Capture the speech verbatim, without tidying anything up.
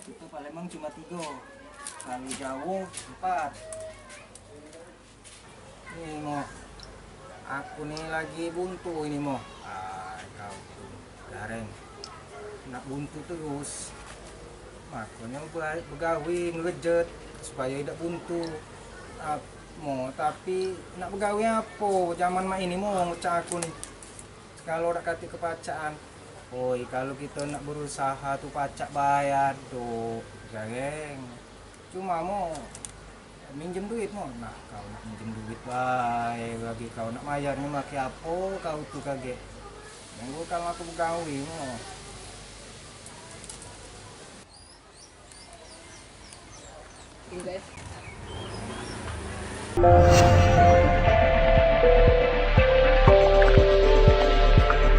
Kito Palembang cuma tigo, kalu Jawo empat. Ini mo, aku ni lagi buntu ini mo. Ah, kau tu gareng, nak buntu terus. Makonyo be- begawe ngerejet supayo idak buntu. Ah, mo, tapi nak begawe apo? Zaman mak ini mo, ngucak aku ni. Kalu dak katik kepacakan, oi, kalu kito nak berusaha tu pacak bayar tu, gareng. Cuma mo minjem duit mo, nah, kau nak minjem duit bae, lagi kau nak mayar ni make apo kau tu kagek? Nunggu kalu aku begawe mo.